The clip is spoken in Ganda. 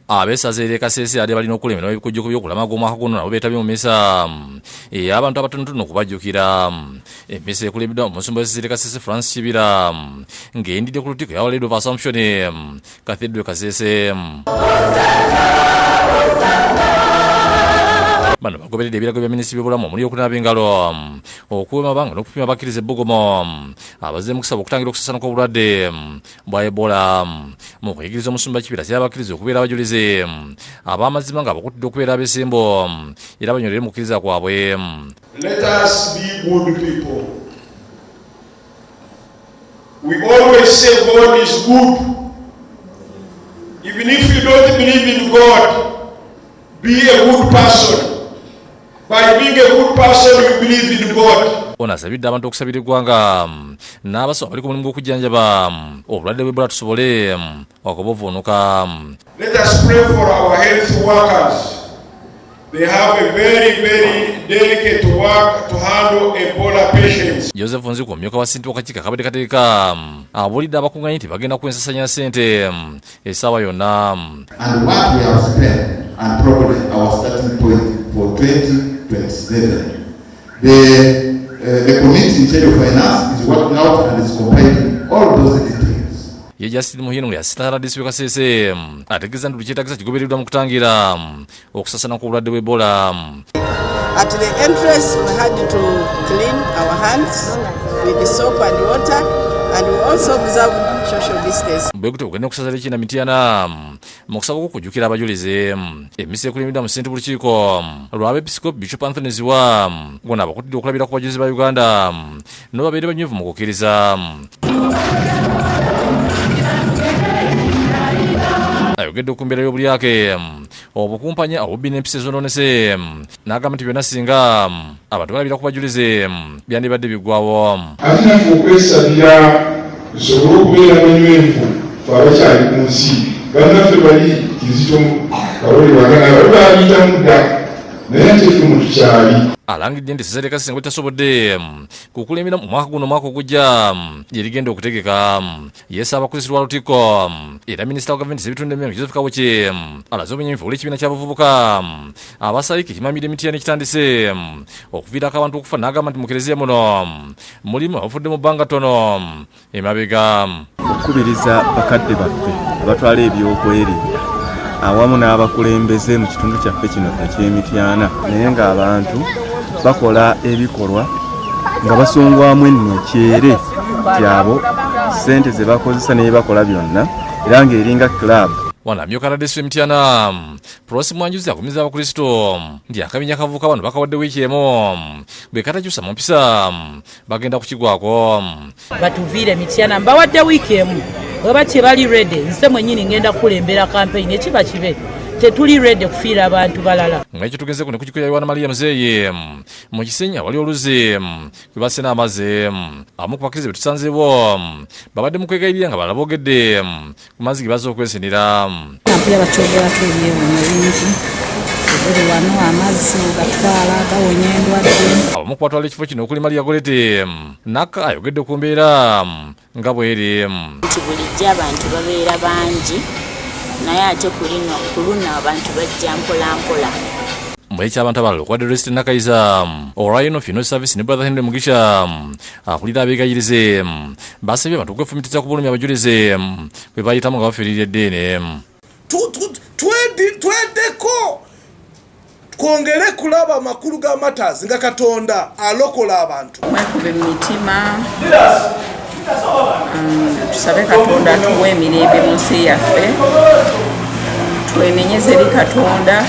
Ab'essaza ery'e Kasese ate balina okukulemberwa ebikujjuko by'okulamaga omwaka guno nabo beetabye mu mmisa ey'abantu abatonotono okubajjukira. Emmisa ekulembeddwa omusumba w'essaza ery'e Kasese Francis Kibira ng'eyindidde ku lutikko ya Our Lady of Assumption Cathedral e Kasese. Bano bagoberedde ebiragiro bya minisitule y'ebyobulamu omuli okunaaba engalo, okuwema amabanga n'okupima abakkiriza ebbugumu abazze mu kusaba okutangira okusaasaana kw'obulwadde bwa Ebola. Mu kuyigiriza omusumba Kibira asabye abakkiriza okubeera abajulizi ab'amazima nga abakutidde okubeera abeesimbu era banywerere mu kukkiriza kwabwe. Let us be good people. We always say God is good. Even if you don't believe in God, be a good person. By being a good person, you believe in God. Ono asabidde abantu okusabira eggwanga n'abasawo abali ku mulimu gw'okujjanjaba obulwadde bw'Ebola tusobole okubuvuunuka. Let us pray for our health workers. They have a very, very delicate work to handle Ebola patients. Joseph Nziku omumyuka wa ssentebe w'akakiiko akabadde kategeka abuulidde abakungaanyi nti bagenda kuwa ensasanya ya ssente essaawa yonna. And what we have spent and probably our starting point for 2027. The committee in charge of finance is working out and is compiling all those details. Ye Justin Muhino nga yasitala RDC w'e Kasese ategeeza nti buli kyetaagisa kigobereddwa mu kutangira okusaasaana kw'obulwadde bwa Ebola. At the entrance we had to clean our hands with the soap and water and we also observed social distance. Bwe gutyo bugenda okusaza Regina Mityana mu kusaba kw'okujjukira abajulizi. Emmisa ekulembeddwa mu ssentebe w'olukiiko lw'abeepisikoopi Bishop Anthony Zziwa ng'ono abakutidde okulabira ku bajulizi ba Uganda no babeere banywevu mu kukkiriza. Ayogedde ku mbeera y'obulyake, obukumpanya, obubbi n'empisa ezonoonese n'agamba nti byonna singa abantu balabira ku bajulizi byandibadde biggwawo. Ate naffe okwesabira tusobole okubeera abanywevu fe abakyali ku nsi, bannaffe bali Kizito Kawole Wagana bali babiyitamu dda, naye ate ffe mutukyali. Alangidde nti essaza ly'e Kasese nga litasobodde kukulembera mu mwaka guno omwaka ogujja lye ligenda okutegeka. Ye Ssaabakulisi lwa Lutikko era minisita wa gavumenti z'ebitundu emmengo Joseph Kawuki alaze obwennyamivu olw'ekibiina ky'abavubuka abasayika ekimamira emiti ekitandise okuviirako abantu okufa n'agamba nti mu kereziya muno mulimu abafudde mu bbanga ttono emabega. Okukubiriza bakadde baffe abatwala ebyokwerinda awamu n'abakulembeze mu kitundu kyaffe kino eky'Emityana, naye ng'abantu bakola ebikolwa nga basongwamu enno kyere kyabo ssente ze bakozesa ne bakola byonna era ng'eringa club. Wano amyuka RDC w'Emityana Prosi Mwanjuzi agumiza Abakristo nti akabinja akavubuka bano bakawadde wiiki emu bwe katakyusa mu mpisa bagenda kukigwako. Batuviire Mityana, mbawadde wiiki emu, bweba tebali ready nze mwennyini ngenda kukulembera kampeyini, ekiba kibe tetuli ready kufiira abantu balala. Ng'ekyo tugenze ku ne ku kikuya Yowana Maria Muzeeyi mu Kisenyi awali oluzzi kwe basena amazzi. Abamu ku bakkiriza be tusanzeewo babadde mu kwegayirira nga balala boogedde ku mazzi ge bazze okwesenera. Mpulira bakyogerako ebyewuunyo bingi, buli wano amazzi ogatwala gawonya endwadde. Abamu ku batwala ekifo kino okuli Maria Goreti Naka ayogedde ku mbeera nga bw'eri. Nti bulijjo abantu babeera bangi naye ate ku luno abantu bajja mpolampola. Mu eky'abantu abalala okubadde Resty Nakayiza owa Rhino Funeral Service ne Brother Henry Mugisha akulira abeegayirizi basabye abantu okwefumitiza ku bulumi abajulizi bwe bayitamu nga bafiirira eddiini. Tweddeko twongere kulaba amakulu ga Martyrs nga Katonda alokola abantu. Mwekube mu mitima, tusabe Katonda atuwe emirembe mu nsi yaffe, twenenyeze eri Katonda.